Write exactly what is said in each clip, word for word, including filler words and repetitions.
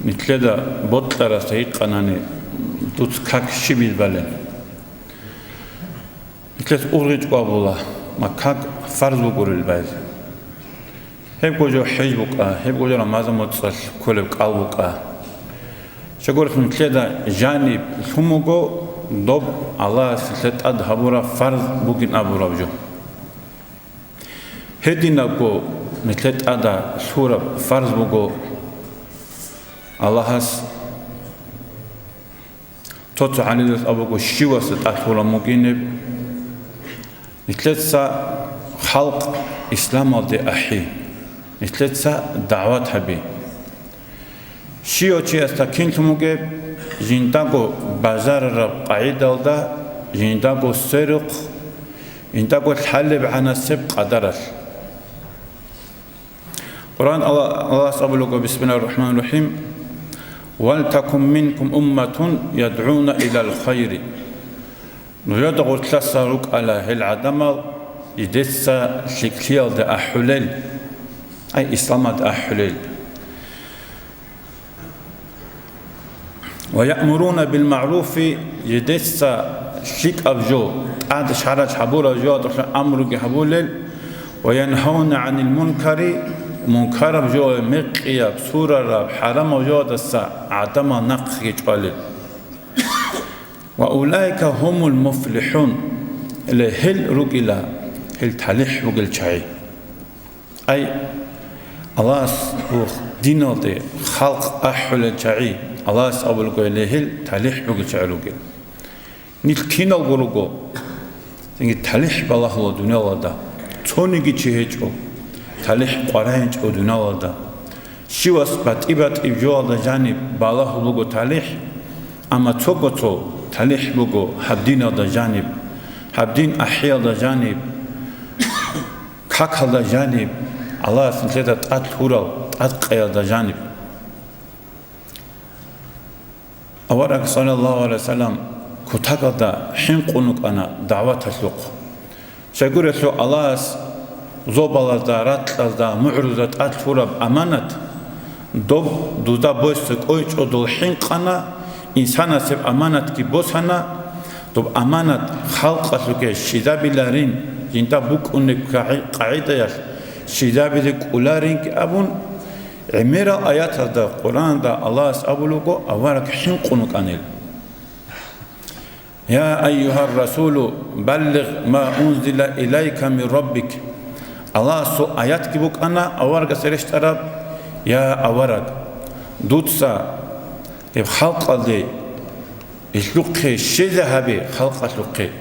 Нилъеда бокьарасда гьикъанани, дуц как щибил балеб? Нилъеца ургъичӀго абула, ма как фарз бугурил байзе. Гьебго жо хӀеж букӀа, гьебго жо рамазан моцӀалъ кколеб кӀал букӀа. Щайгурелъул нилъеда жаниб лъун буго, доб Аллагьас нилъер тӀад гьабураб фарз бугин абураб жо. Гьединабго нилъер тӀада лъураб фарз буго Аллагьас. Цо-цо гӀалимзабаз абуго, щивасда тӀад лъураб мукӀинеб, нилъеца халкъ исламалде ахӀи, нилъеца дагӀват гьаби. Щивав чиясда кинлъун бугеб, жиндаго бажарараб къагӀидалда, жиндаго сверухъ, жиндаго лъалеб гӀанасеб къадаралъ. Къуран Алла-, Аллагьас абулего, бисмиллагьир рахӀманир рахӀим, «Валтакун минкум умматун ядгӀуна илал хайри». Нужеда гъорлъаса рукӀала гьел гӀадамал, жидеца лъикӀлъиялде ахӀулел, ай, исламалде ахӀулел. «Ва яъмуруна бил магӀруфи», жидеца лъикӀаб жо, тӀад шаргӀалъ гьабураб жоялдалъун амруги гьабулел, «ва янгьавна гӀанил мункари», мункараб жо, мекъияб, сурараб, хӀарамаб жоялдаса гӀадамал нахъеги чӀвалел. «Ва улаика гьумул муфлихӀун», гьел ругила гьел талихӀ бугел чагӀи. Ай, Аллагьас гьеб диналде халкъ ахӀулел чагӀи, Аллагьас абулего, гьел талихӀ бугел чагӀи ругел. Нилъ киналго руго, цинги талихӀ балагьула дуниялалда. Цониги чи гьечӀо, талихӀ къваригӀинчӀо дуниялалда. Щивас батӀи-батӀи жоялда жаниб балагьул буго талихӀ, амма цого-цо талихӀ буго гьаб диналда жаниб, гьаб дин ахӀиялда жаниб, какалда жаниб, Аллагьас нилъеда тӀад лъурал тӀадкъаялда жаниб. Авараг, саллаллагьу гӀалайгьи вассалам, кутакалда хӀинкъун вукӀана дагӀваталъухъ. Щайгурелъул Аллагьас зобалазда, ракьазда, мугӀрузда тӀад лъураб аманат, доб дуда босизе кӀочӀодул хӀинкъана, инсанасеб аманатги босана, доб аманат халкъалъухъе щвезабиларин, жинда букӀунеб кагӀи-, къагӀидаялъ щвезабизе кӀоларинги абун, гӀемерал аятазда Къуръанда Аллагьас абулего авараг хӀинкъун вукӀанил. «Я айюгьар расулу, баллигъ ма унзила илайка мин раббик». Аллагьасул аятги букӀана аварагасе рещтӀараб: «Я авараг, дуца гьеб халкъалде, гьелъухъе щвезе гьабе, халкъалъухъе,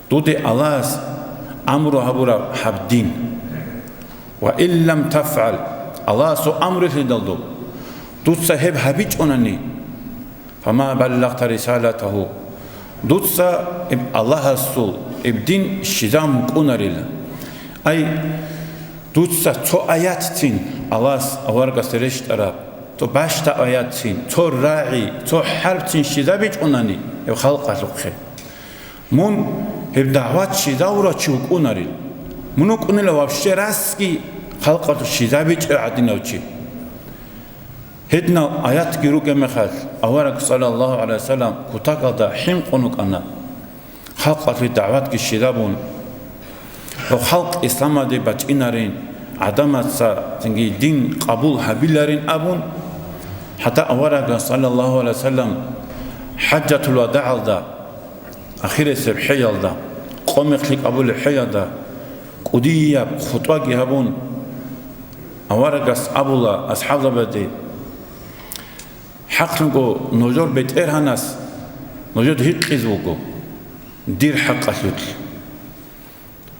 дуде Аллагьас амру гьабураб гьаб дин. Ва ин лам тафгӀал», Аллагьасул амрулъидал доб, дуца гьеб гьабичӀунани, «фама баллагъта рисалатагьу», дуца гьеб Аллагьасул гьеб дин щвезабун букӀунарила. Ай, дуца цо аятцин Аллагьас аварагасе рещтӀараб, цо бащдаб аятцин, цо рагӀи, цо хӀарпцин щвезабичӀунани гьеб халкъалъухъе, мун гьеб дагӀват щвезавурав чи вукӀунарил. Мун вукӀунила вообще расги халкъалъухъ щвезабичӀев гӀадинав чи. Гьединал аятги ругеб мехалъ, авараг, саллаллагьу гӀалайгьи вассалам, кутакалда хӀинкъун вукӀана, халкъалъе дагӀватги щвезабун, гьеб халкъ исламалде бачӀинарин, гӀадамаца цинги дин къабул гьабиларин абун. ХӀатта аварагас, саллаллагьу гӀалайгьи вассалам, хӀажатул вадагӀалда, ахирисеб хӀеялда, къо-мех лъикӀ гьабулеб хӀеялда, кӀудияб хутӀбаги гьабун, аварагас абула асхӀабзабазде: «ХӀакълъунго, нужер БетӀергьанас нужеда гьикъизе вуго дир хӀакъалъулъ.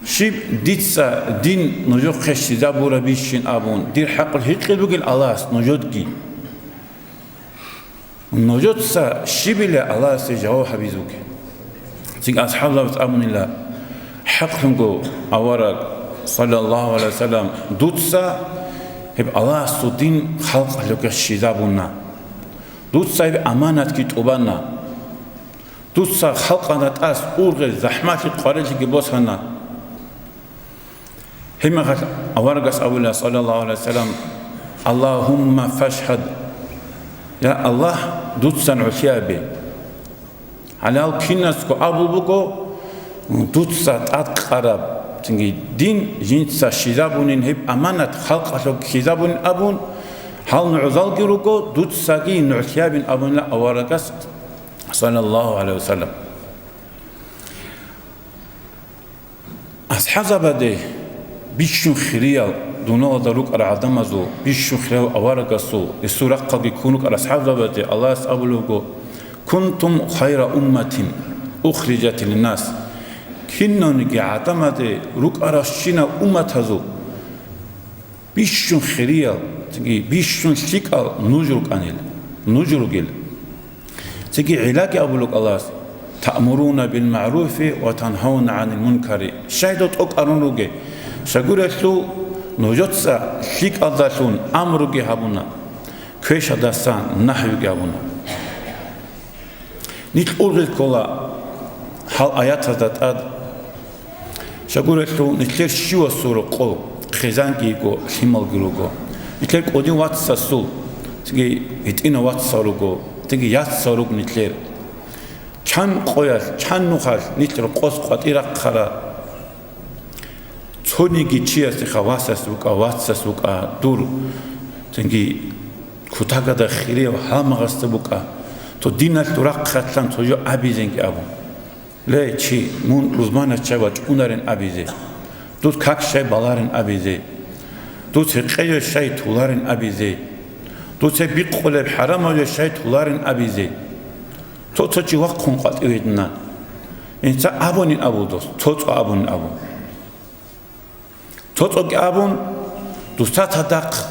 Щиб дица дин нужехъе щвезабурабищин абун, дир хӀакъалъулъ гьикъизе бугел Аллагьас нужедги. Нужеца щибила Аллагьасе жаваб гьабизе бугеб?» Цинги асхӀабзабаз абунила: «ХӀакълъунго, авараг, саллаллагьу гӀалайгьи вассалам, дуца гьеб Аллагьасул дин халкъалъухъе щвезабуна. Дуца гьеб аманатги тӀубана. Дуца халкъалда тӀаса ургъел, захӀмалъи, къварилъиги босана». Гьеб мехалъ аварагас абула, саллаллагьу гӀалайгьи вассалам: «Аллагьумма фашгьад, Я Аллагь, дуца нугӀлъи гьабе. Гьале гьал киназго абул буго, дуца тӀадкъараб, цинги дин жинца щизабунин, гьеб аманат халкъалъул ккезабунин абун, гьал нугӀзалги руго, дуцаги нугӀлъи гьабин абунила аварагас, саллаллагьу гӀалайгьи вассалам. АсхӀабзабаде бищун хириял, дуналалда рукӀарал гӀадамазул, бищун хириял аварагасул, гьесул рахъалги ккун рукӀарал асхӀабзабаде Аллагьас абулеб буго: «Кунтум хайра умматин ухрижат линнас». Кинавниги гӀадамазде рукӀаралщинал умматазул бищун хириял, цинги бищун лъикӀал нуж рукӀанила, нуж ругел. Цинги гӀиллаги абулеб буго Аллагьас: «Таъмуруна бил магӀруфи ва тангьавна гӀанил мункари». Щай дов тӀокӀарун ругел? Щайгурелъул нужеца лъикӀалдалъун амруги гьабуна, квешалдасан нагьюги гьабуна. Нилъ ургъел ккола гьал аятазда тӀад. Щайгурелъул нилъер щивасул рокъов хъизанги йиго, лъималги руго. Нилъер кӀудияв вацасул, цинги гьитӀинав вацал руго, цинги яцал руго нилъер. Чан къоялъ, чан нухалъ нилъ рокъос къватӀир рахъара. Цониги чиясдеха васас вукӀа, вацас вукӀа, дур, цинги кутакалда хирияв гьалмагъасда букӀа, цо диналъул рахъалъан цо жо абизенги абун. Ле, чи, мун рузманалъ щай вачӀунарин абизе, дус как щай баларин абизе, дус гьекъезе щай туларин абизе, дуца бикъулеб хӀарамазе щай туларин абизе. Цо-цо чи вахъун къватӀив гьединан. Инца абунин абул дос, цо-цо абунин абун. Цо-цоги абун, дуца цадахъ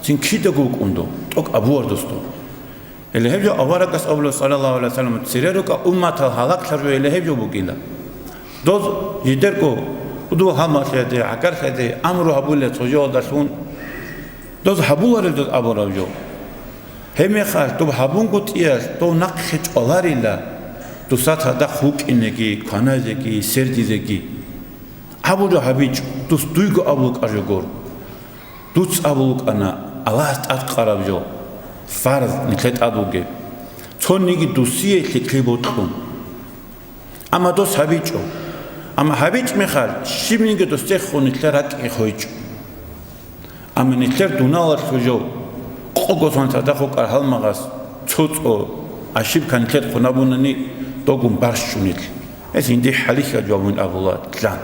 цин кидаго вукӀун дов, тӀокӀ абуар дос дов. Гьеле гьеб жо аварагас абула, саллаллагьу гӀалайгьи вассалам, цере рукӀа умматал гьалаклъар жо гьеле гьеб жо бугила. Доз жидерго удул гьалмагълъизе, гӀагарлъизе амру гьабулел цо жоялдалъун, доз гьабуларел доз абураб жо. Гьебмехалъ доб гьабунгутӀиялъ дов нахъе чӀваларила, дуца цадахъ вукӀинеги, кваназеги, сердизеги. Абулев гьабичӀо, дус дуйго абулукӀа жо гур. Дуц абулукӀана Аллагьас тӀадкъараб жо, фарз нилъе тӀад бугеб. Цониги дусие лъикӀлъи бокьун. Амма дос гьабичӀо. Амма гьабичӀ мехалъ, щибниги досдехун нилъер ракӀги хойчӀо. Амма нилъер дуналалъул жо къого сон цадахъ вукӀар гьалмагъас цо-цо ошибка нилъер хъунабунани, догун барщунил. Гьес гьинди хӀалихьа жавабун абула лъан.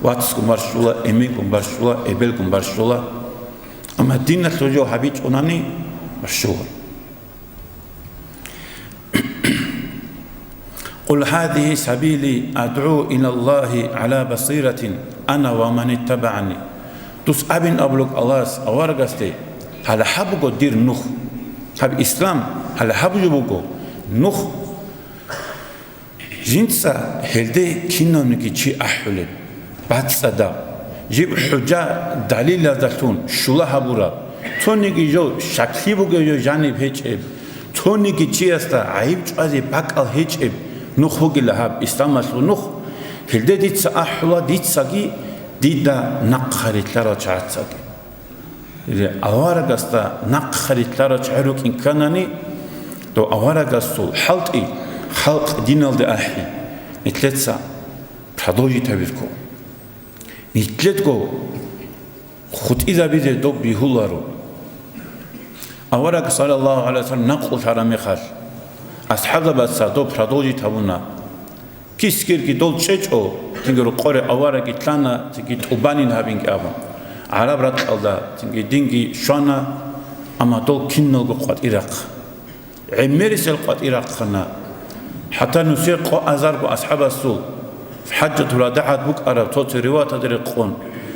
Вацгун барщула, эменгун барщула, эбелгун барщула. Амма диналъул жо гьабичӀунани барщула. «Къул гьазихи сабили адгӀу илаллагьи гӀала басиратин ана ва ман иттабагӀани». Дус абин абулеб Аллагьас аварагасде: «Гьале гьаб буго дир нух». Гьаб ислам, гьале гьаб жо буго нух. Жинца гьелде кинавниги чи ахӀулеб, бацӀцӀадаб, жиб хӀужа-далилаздалъун щула гьабураб, цониги жо щаклъи бугев жо жаниб гьечӀеб, цониги чиясда гӀайиб чӀвазе бакӀал гьечӀеб нух бугила гьаб, исламалъул нух. Гьелде дица ахӀула, дицаги дида нахъа рилълъарал чагӀацаги. Аварагасда нахъа рилълъарал чагӀи рукӀин кканани, дов аварагасул хӀалтӀи халкъ диналде ахӀи, нилъеца продолжить гьабирго. Нилъедго хутӀизабизе доб бигьуларо. Авараг, саллаллагьу гӀалайгьи вассалам, накълулъараб мехалъ, асхӀабзабаца доб продолжить гьабуна. Кис-кирги дол чӀечӀо, цинги рукъоре аварагги лъана, цинги тӀубанин гьабинги абун. ГӀараб ракьалда цинги динги щвана, амма дол киналго къватӀир рахъа. ГӀемерисел къватӀир рахъана. ХӀатта нусер къо азарго асхӀабасул, ХӀажатул ВадагӀалда букӀараб цо-цо риваяталда рекъон,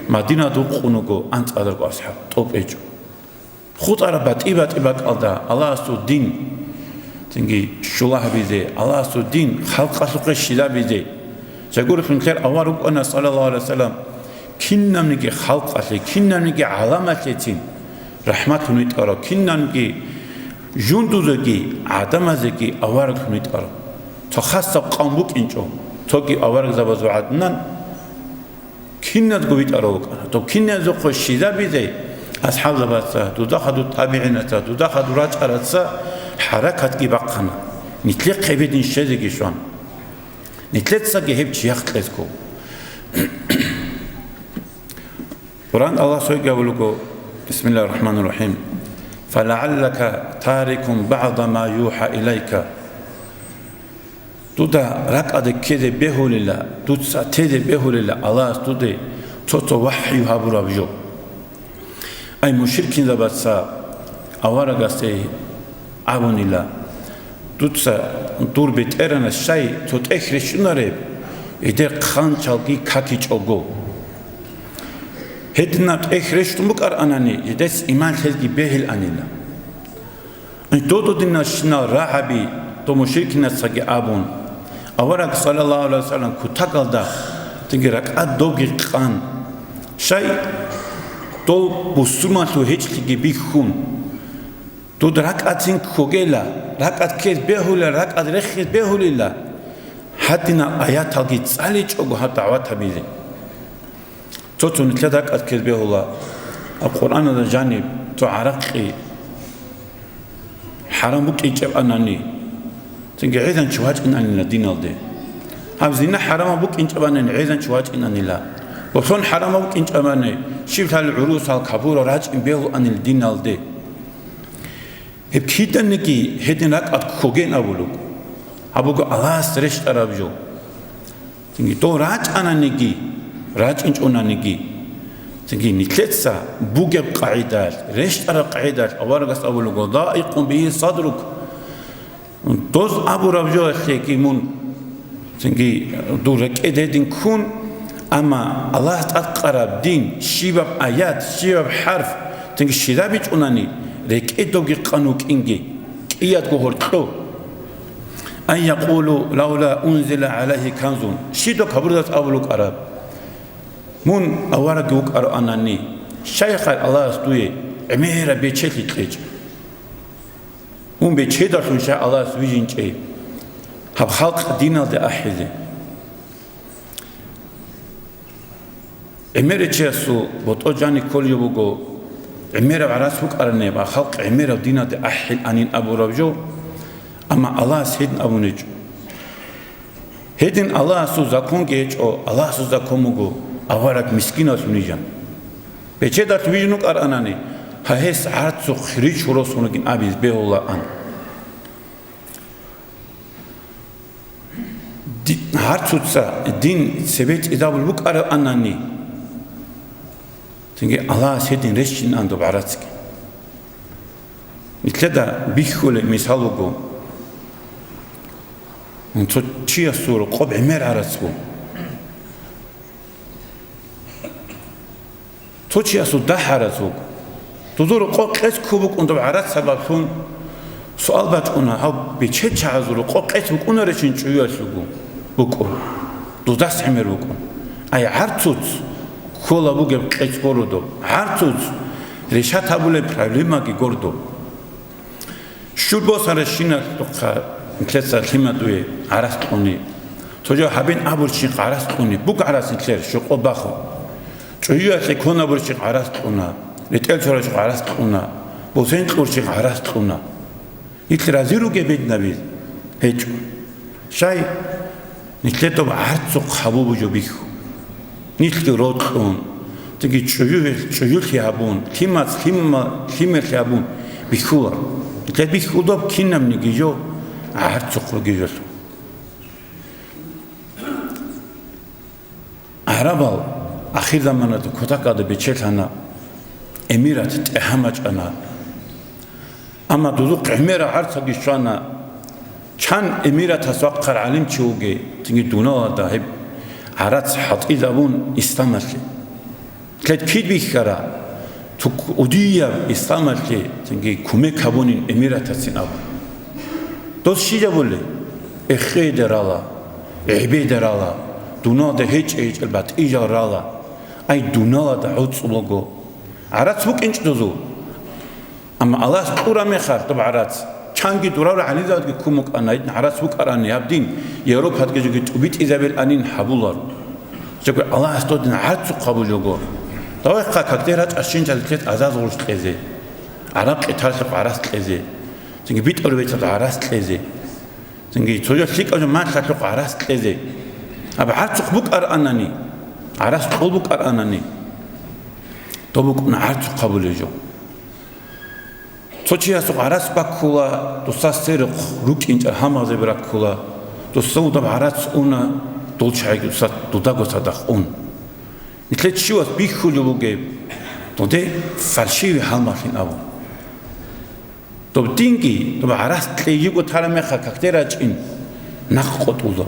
Мадинат вукъун вуго анцӀазарго асхӀаб, тӀокӀечӀо. ХутӀараб батӀи-батӀи бакӀалда Аллагьасул дин цинги щула гьабизе, Аллагьасул дин халкъалъухъе щилабизе. Щайгурелъул нилъер авараг вукӀана, саллаллагьу гӀалайгьи вассалам, кинабниги халкъалъе, кинабниги гӀаламалъецин рахӀматлъун витӀарав, кинабниги жундузеги гӀадамазеги авараглъун витӀарав. Цо хасаб къавм букӀинчӀо, цоги аварагзабазул гӀадинан, киназго витӀарав вукӀана. Доб киназухъе щизабизе асхӀабзабаца, дуда хадур табигӀинаца, дуда хадур рачӀараца хӀаракатги бахъана, нилъехъе гьедин щвезеги щван. Нилъецаги гьеб чияхъ кьезго. Къуран Аллагь цойги абулего, бисмиллагьир рахӀманир рахӀим, «ФалагӀаллака тарикун багӀда ма юхӀа илайка». Дуда ракӀалде ккезе бегьулила, дуца тезе бегьулила Аллагьас дуде цо-цо вахӀю гьабураб жо. Ай, мушрикинзабаца аварагасде абунила, дуца дур БетӀергьанас щай цо тӀехь рещтӀунареб, гьедер хъанчалги какичӀого. Гьединаб тӀехь рещтӀун букӀаранани, гьедес иман лъезги бегьиланила. Додо динал щинал рагӀаби, дов мушрикинацаги абун, авараг, саллаллагьу гӀалайгьи вассалам, кутакалда, цинги ракӀад довги къан. Щай, дов бусурманлъун гьечӀлъиги бихьун, дуда ракӀацин ккогела, ракӀад ккез бегьулел, ракӀад рехиз бегьулила, гьадинал аяталги цӀаличӀого гьаб дагӀват гьабизе. Цо-цо нилъер ракӀалъ ккезе бегьула, гьаб Къуръаналда жаниб цо гӀаракъи хӀарам букӀинчӀебанани, цинги гӀезанчи вачӀинанила диналде. Гьаб зина хӀарамаб букӀинчӀебанани, гӀезанчи вачӀинанила. Болъон хӀарамаб букӀинчӀебани, щиб лъали гӀурусал капурал рачӀин бегьуланила диналде. Гьеб киданиги гьедин ракӀалъ ккоген абулеб. Гьаб буго Аллагьас рещтӀараб жо. Цинги дов рачӀананиги, рачӀинчӀонаниги, цинги нилъеца бугеб къагӀидалъ, рещтӀараб къагӀидалъ аварагас абулего: «Даикъун бигьи садрук». Доз абураб жоялъеги мун, цинги дур рекӀеде гьедин ккун, амма Аллагьас тӀадкъараб дин, щибаб аят, щибаб хӀарф, цинги щирабичӀунани, рекӀедовги къан вукӀинги, кӀиядго гьоркьо. Ан якъулу лавла унзила гӀалайгьи канзун, щидаб капурзабаз абулукӀараб: «Мун аварагги вукӀароанани, щайхъа Аллагьас дуе гӀемераб бечелъи кьечӀ? Мун бечедалъун щай Аллагьас вижинчӀей гьаб халкъ диналде ахӀизе?» ГӀемеричиясул ботӀо жани кколеб буго, гӀемераб гӀарац букӀарани, ва халкъ гӀемераб диналде ахӀиланин абураб жо, амма Аллагьас гьедин абуничӀо. Гьедин Аллагьасул законги гьечӀо, Аллагьасул закон буго авараг мискиналъун вижан. Бечедалъ вижун вукӀаранани, гьа гьес гӀарцухъ ричӀ гьоросун ругин абизе бегьулаан. Ди-, гӀарцуца дин цебе тӀидабул букӀараванани, цинги Аллагьас гьедин рещинан доб гӀарацги. Нилъеда бихьулеб мисал буго. Цо чиясул рокъоб гӀемер гӀарац буго. Цо чиясул дагь гӀарац буго. Дозул рокъоб къец ккун букӀун доб гӀарац сабаблъун суал бачӀуна, гьав бечедачагӀазул рокъоб къец букӀунарищин чӀужуялъул буго? БукӀун. Доздас гӀемер букӀун. Ай, гӀарцуц ккола бугеб къец гуро доб. ГӀарцуц решат гьабулеб проблемаги гуро доб. Щуго босаращиналъухъа нилъеца лъимадуе гӀарац кьуни. Цо жо гьабин абурщин гӀарац кьуни. Буго гӀарац нилъер, щокъоб бахун. ЧӀужуялъе кван абурщин гӀарац кьуна. РетӀел цорачӀун гӀарац кьуна. Босен кьурщин гӀарац кьуна. Нилъ рази ругеб гьединабизе? ГьечӀо. Щай? Нилъер доб гӀарцухъ гьабу буго бихьу. Нилъги рокьун, цинги чӀужу-, чӀужулъи гьабун, лъимац лъима-, лъимерлъи гьабун бихьула. Нилъер бихьул доб кинабниги жо гӀарцухъ бугеб жолъун. ГӀарабал ахирзаманалда кутакалда бечелъана, эмират тӀехӀамачӀана. Амма дозухъ гӀемерал гӀарцаги щвана, чан эмиратас вахъарав гӀалимчи вугев, цинги дуналда гьеб гӀарац хӀалтӀизабун исламалъе. Лед кид бихьара, цо кӀудияб исламалъе, цинги кумек гьабунин эмиратацин абун. Дос щиб гьабулеб? Эхеде рала, гӀебеде рала, дуналда гьечӀ-гьечӀел батӀижал рала. Ай, дуналда гӀуцӀулаго. ГӀарац букӀинчӀ дозул. Амма Аллагьас кьураб мехалъ доб гӀарац, чанги дурарал гӀалимзабазги ккун букӀана, гьедин гӀарац букӀарани гьаб дин, Европадги жоги тӀубитӀизабиланин гьабуларо. Жего Аллагьас додин гӀарцухъ гьабулего. Давехъа, как дера тӀашинчалъ лъет азаз гъурш кьезе, гӀаракъи тарлъухъ гӀарац кьезе. Цинги битӀараб бетӀалда гӀарац кьезе. Цинги цо жо лъикӀаб жо малъалъухъ гӀарац кьезе. Аб гӀарцухъ букӀаранани, гӀарац кьол букӀаранани, доб букӀуна гӀарцухъ гьабулеб жо. Цо чиясухъ гӀарац баккула, дуса сверухъ рукӀинчӀел гьалмагъзаби раккула, дуса удаб гӀарац уна, дол чагӀиги дуса дудаго цадахъ ун. Нилъер чияс бихьулеб бугеб, доде фальшивый гьалмагълъин абун. Доб динги, доб гӀарац кьейиго тараб мехалъ какде рачӀин, нахъ къотӀулав.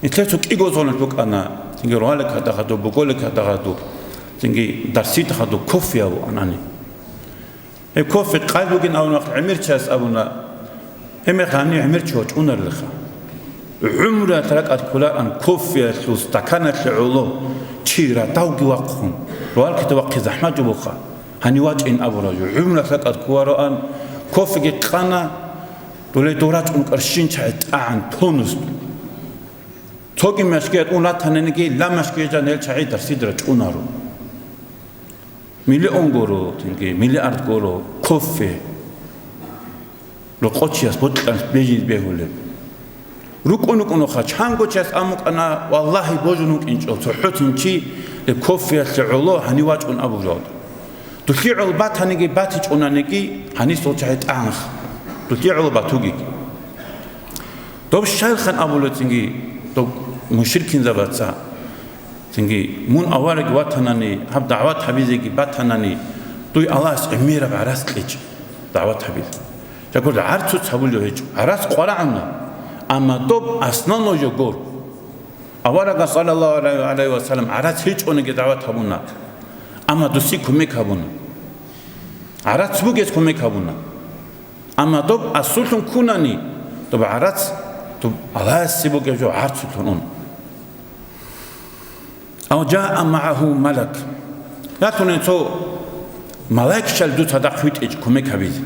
Нилъер цо кӀиго зонал букӀана, цинги рогьалил кадагьадуб, боголил кадагьадуб, цинги дарсидахадуб кофе абуанани. Гьеб кофе къай бугин абуна, гӀемер чияс абуна, гьеб мехалъ гьанив гӀемер чи вачӀунарелха. ГӀумруялъ ракӀалъ кколаан кофеялъул стаканалъе гӀоло чи радавги вахъун, рогьалил кида вахъи захӀмат жо буха, гьанив вачӀин абурав жо. ГӀумруялъ ракӀалъ кколароан кофеги къана, доле дорачӀун карщин чагӀи тӀагӀан тонус. Цоги машгият ун ратананиги, ла машгияжан гьел чагӀи дарсид рачӀунаро. Миллион горо, тинги миллиард горо, кофе. Рокъочияс бокьанс бежиз бегьулеб. РукӀун-рукӀунуха, чанго чияс амукӀана, валлагьи, божун вукӀинчӀо, цохӀо цин чи, э, кофеялъе гӀоло гьанив вачӀун абурав. Дулъи гӀол батаниги, батичӀунаниги, гьанисул чагӀи тӀагӀанха. Дулъи гӀол батугиги. Доб щайилхан абула цинги, доб мушрикинзабаца. Цинги, мун авараг ватанани, гьаб дагӀват гьабизеги батанани, дуй Аллагьас гӀемераб гӀарац кьечӀ дагӀват гьабизе. Жагурда гӀарцуц гьабулев гьечӀо, гӀарац къварагӀуна, амма доб основной жо гур. Аварагас, саллаллагьу гӀалайгьи ва саллам, гӀарац гьечӀониги дагӀват гьабуна, амма дуси кумек гьабуна. ГӀарац бугес кумек гьабуна. Амма доб асулъун ккунани, доб гӀарац, доб Аллагьасе бугеб жо гӀарцулъун ун. Ав жаа магӀагьу малак. Ялъуни цо малаикчал дуца дагъ витӀичӀ кумек гьабизе.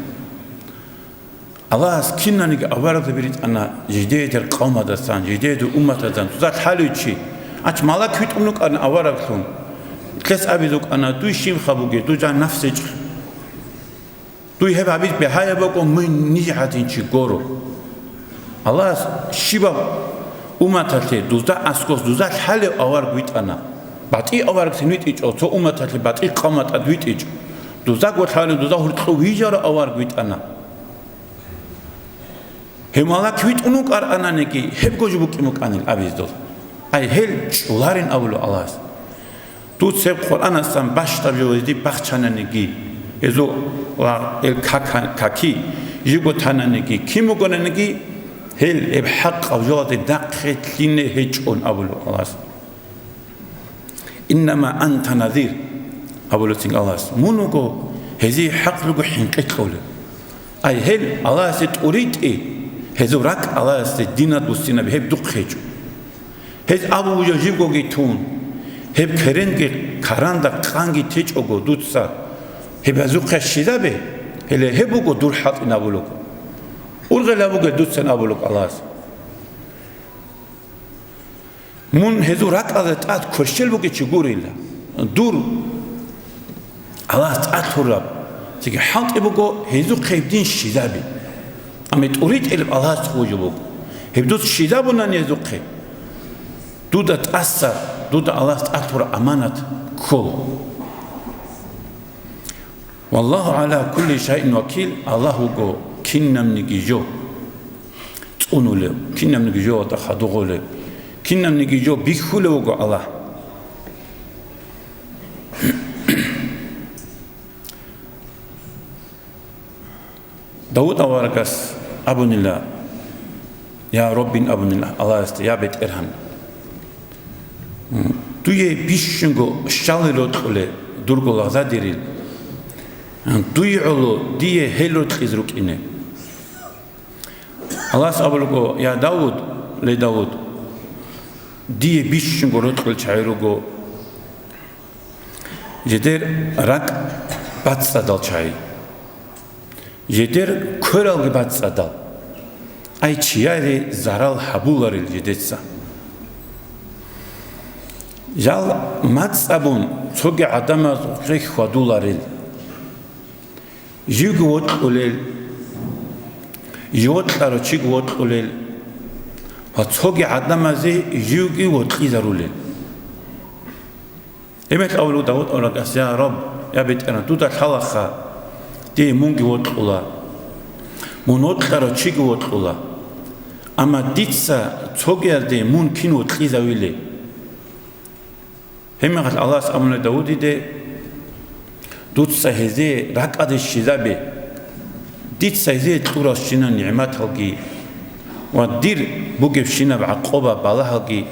Аллагьас кинаниги аварагзаби ритӀана жидеедер къавмадасан, жидеедер умматазан, дуза лъалев чи. Ач малак витӀун вукӀана авараглъун. Лъес абиз вукӀана, дуй щибха буге, дуй жан нафс гьечӀ. Дуй гьеб гьабиз бигьаяб букӀун, мун ниж гӀадин чи горо. Аллагьас щибаб умматалъе дузда аскӀос дузда лъалев авараг витӀана. БатӀи аварагцин витӀичӀо, цо умматалъе батӀи къавматӀад витӀичӀ. Дуздаго лъалев дузда гьуркьу вижарав авараг витӀана. Гьев малак витӀун вукӀарананиги, гьебго жо букӀин букӀанил абиздал. Ай, гьел чӀоларин абулев Аллагьас. Дуцеб Къуръанасан бащдаб жо гьезде бахчананиги, гьезул ва гьел кака-, каки живго тананиги, кин бугонаниги, гьел гьеб хӀакъаб жоладе нахъе лъине гьечӀон абулев Аллагьас. «Иннама анта назир», — абулев цин Аллагьас. Мун вуго гьезие хӀакълъуго хӀинкъи кьолев. Ай, гьел Аллагьасе тӀуритӀи, гьезул ракӀ Аллагьасде динад буссинаби гьеб духъ гьечӀо. Гьез абу буго живгоги тун, гьеб керенги каранда къанги течӀого дуца, гьеб гьезухъе щизабе, гьеле гьеб буго дур хӀалтӀин абулего. Ургъел гьабуге дуцан абулеб Аллагьас. Мун гьезул ракӀалда тӀад кверщел бугев чи гурила. Дур Аллагьас тӀад лъураб, цеги хӀалтӀи буго гьезухъе гьеб дин щизаби. Амма тӀуритӀилеб Аллагьас цо жо буго. Гьеб дуц щизабунани гьезухъе, дуда тӀаса, дуда Аллагьас тӀад лъураб аманат ккола. Валлагьу гӀала кулли шайин вакил, Аллагь вуго кинабниги жо цӀунулев, кинабниги жо ватӀа хадугъулев, кинабниги жо бихьулев вуго Аллагь. Давуд аварагас абунила, я Роббин абунила Аллагьасда, я БетӀергьан, дуе бищунго щалил рокьуле дурго лагъзадерил, дуе гӀоло дие гьел рокьиз рукӀине. Аллагьас абулаго, я Давуд, ле Давуд, дие бищунго рокьул чагӀи руго, жидер ракӀ бацӀцӀадал чагӀи. Жидер квералги бацӀцӀадал. Ай, чияре зарал гьабуларил жидеца. Жал мацӀ абун цоги гӀадамаз гъухъе хьвадуларил. Живго вокьулел, Вокьарав чиги вокьулел ва цоги гӀадамазе живги вокьизарулел. Гьебмехалъ абулеб Давуд аварагас: «Я Рабб, я БетӀергьан, дуда лъалаха, дие мунги вокьула, мун вокьарав чиги вокьула. Амма дица цогиязде мун кин вокьизавилей?» Гьебмехалъ Аллагьас абуна Давудиде: «Дуца гьезие ракӀалде щвезабе, дица гьезие кьуралщинал нигӀматалги ва дир бугебщинаб гӀакъуба-балагьалги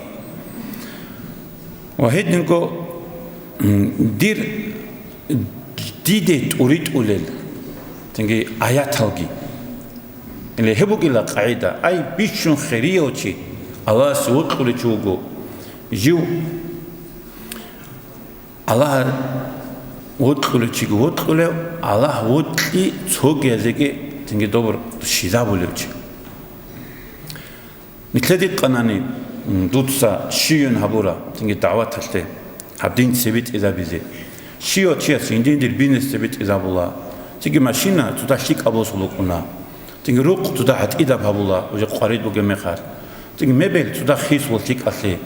ва гьединго, м, дир, диде тӀуритӀулел, цинги аяталги». Гьеб бугила къагӀида: ай, бищун хирияв чи Аллагьасе вокьулев чи вуго. Жив Аллагь вокьулев чиги вокьулев, Аллагь вокьи цогиязеги цинги добур щвезабулев чи. Нилъеде къанани, м, дуца щивин гьабура, цинги дагӀваталъе, гьаб дин цебетӀезабизе. Щивав чияс жиндир бизнес цебетӀезабула, цинги машина цода лъикӀаб босулукъуна, цинги рукъ цода гӀатӀидаб гьабула, уже къварид бугеб мехалъ, цинги мебел цода хисула лъикӀалъе.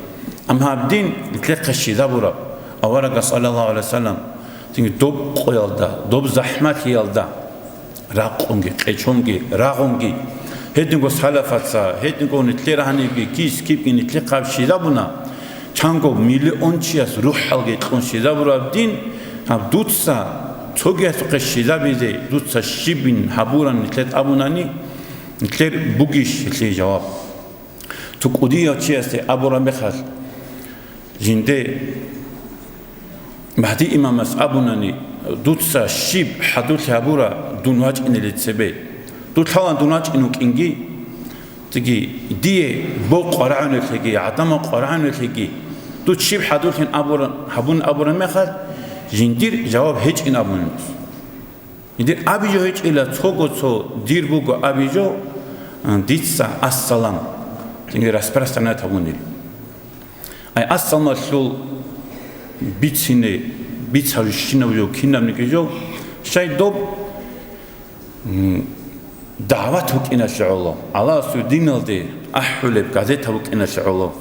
Амма гьаб дин нилъехъе щвезабураб, аварагас, саллаллагьу гӀалайгьи вассалам, цинги доб къоялда, доб захӀмалъиялда ракъунги, къечонги, рагъунги, гьединго салафаца, гьединго нилъер гьанибги кис-кибги нилъехъаб щвезабуна, чанго миллион чияс рухӀалги кьун щвезабураб дин, гьаб дуца цогиясухъе щвезабизе дуца щибин гьабуран нилъер абунани, нилъер бугищ гьелъие жаваб? Цо кӀудияв чиясде абураб мехалъ, жинде Магьди имамас абунани: «Дуца щиб хӀадурлъи гьабура дун вачӀинелде цебе? Дур лъала дун вачӀин вукӀинги, цинги дие бо къварагӀунелъеги, гӀадамал къварагӀунелъеги, дуц щиб хӀадурлъин абура-, гьабун абураб мехалъ, жиндир жаваб гьечӀин абунилас». Гьедин абизе гьечӀила, цого цо дир буго абизе, а, дица ассалам, цинги распространять гьабунел. Ай, ассаламалъул бицине, бицарищинав жо, кинабниги жо, щай доб, м, дагӀват букӀиналъе гӀоло, Аллагьасул диналде ахӀулеб газета букӀиналъе гӀоло.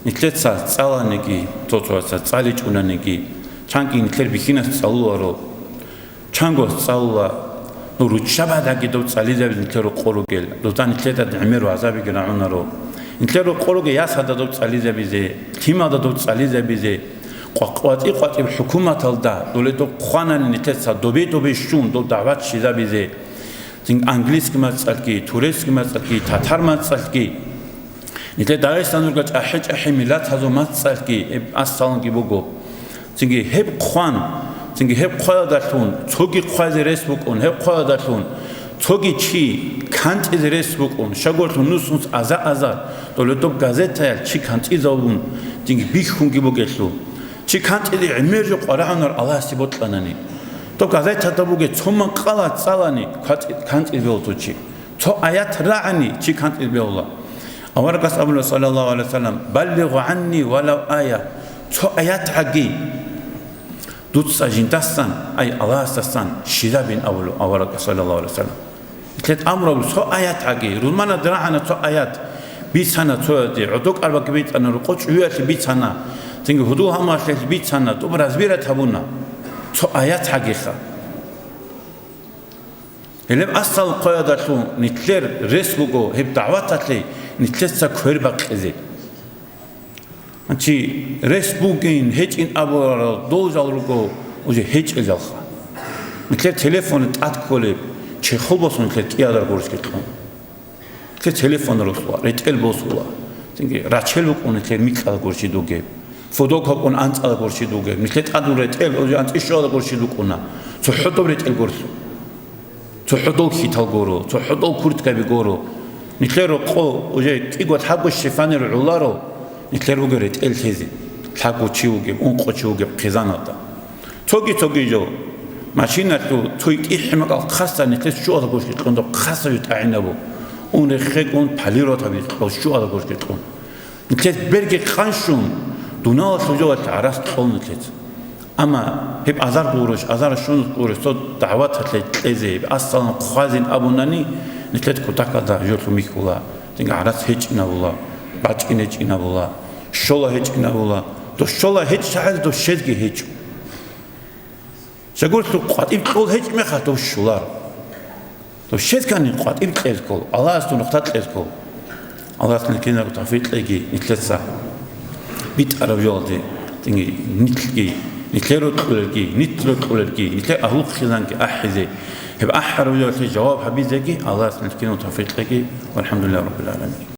Нилъеца цӀаланиги, цо-цояца цӀаличӀунаниги, чанги нилъер бихьинас цӀалуларо. Чанго цӀалула, ну, руччабадаги доб цӀализабизе нилъер рокъор ругел, дозда нилъеда гӀемер гӀазабиги рагӀунаро. Нилъер рокъор ругел ясада доб цӀализабизе, лъималда доб цӀализабизе, къватӀи-къватӀиб хӀукуматалда доле доб хъванани нилъеца добе-добе щун доб дагӀват щвезабизе, цин английский мацӀалъги, турецкий мацӀалъги, татар мацӀалъги. Нилъер Дагъистаналда чӀахӀи-чӀахӀи миллатазул мацӀалъги гьеб ассаланги буго. Цинги гьеб хъван, цинги гьеб хъваялдалъун цоги хъвазе рес букӀун, гьеб хъваялдалъун цоги чи кантӀизе рес букӀун, щайгурелъул нусмус аза-азар, доле доб газетаялъ чи кантӀизавун, цинги бихьунги бугелъул. Чи кантӀизе гӀемер жо къварагӀунар Аллагьасе бокьанани. Доб газетада бугеб цо макъала цӀалани кватӀи-, кантӀизе бегьула цо чи. Цо аят рагӀани чи кантӀизе бегьула. Аварагас абуна, саллаллагьу гӀалайгьи вассалам: «Баллигъу гӀанни валав ая». Цо аят гӀаги дуца жиндасан, ай, Аллагьасдасан щвезабин абула аварагас, саллаллагьу гӀалайгьи вассалам. Итлет амру абу, цо аят гӀаги, рузманалда рагӀана цо аят, бицана цоясде, гӀодор къарбаги битӀана, рокъор чӀужуялъе бицана, цинги гьудул-гьалмагъалъе бицана, доб разбирать гьабуна, цо аят гӀагиха. Гьелеб ассал хъваялдалъун нилъер рес буго гьеб дагӀваталъе нилъеца квер бакъизе. Чи рес бугин, гьечӀин абурал дол жал руго уже гьечӀел жалха. Нилъер телефон тӀад кколеб, чехол босун нилъер кӀиялда гурищги кьун. Нилъер телефон росула, ретӀел босула. Цинги рачел букӀун нилъер микьал гурщи дугеб. Фудок гьабун анцӀал гурщи дугеб. Нилъер тӀадул ретӀел уже анцӀи щуал гурщи дукӀуна. ЦохӀо доб ретӀел гурлъу. ЦохӀо дол хьитал гуро, цохӀо дол курткаби гуро. Нилъер рокъо уже кӀиго лъабго щефанер гӀоларо, нилъер буго ретӀел лъезе, лъабго чи вугеб, ункъо чи вугеб хъизаналда. Цоги-цоги жо, машиналъул цо итӀи хӀимакъал хъаса нилъер щуала гурщи кьун, доб хъаса ютӀагӀинабу, ун реххегун полировать гьабизе кьо щуала гурщи кьун. Нилъер берги къанщун, дуналалъул жоялъе гӀарац кьол нилъеца. Амма гьеб азар гъурущ, азар щун гъурущ цо дагӀваталъе кьезе, гьеб ассалам хъвазин абунани, Нилъер кутакалда жолъун бихьула, тӀинги гӀарац гьечӀинабула, бачӀин гьечӀинабула, щола гьечӀинабула, дов щола гьечӀ шагьаз дов щезги гьечӀо. Щайгурелъул къватӀиб кьол гьечӀ мехалъ дов щолар. Дов щезкани къватӀиб кьел ккол, Аллагьасдун рухътат кьел ккол. Аллагьас нилъ кинабго тавфикъ кьеги, нилъеца битӀараб жоялде, тӀинги нилъги, нилъер рокьулелги, нилъ рокьулелги, нилъер агьлу-хъизанги ахӀизе, гьеб ахӀараб жоялъе жаваб гьабизеги Аллагьас нилъ кинабго тавфикъ кьеги. ВалхӀамдулиллагьи раббил гӀаламин.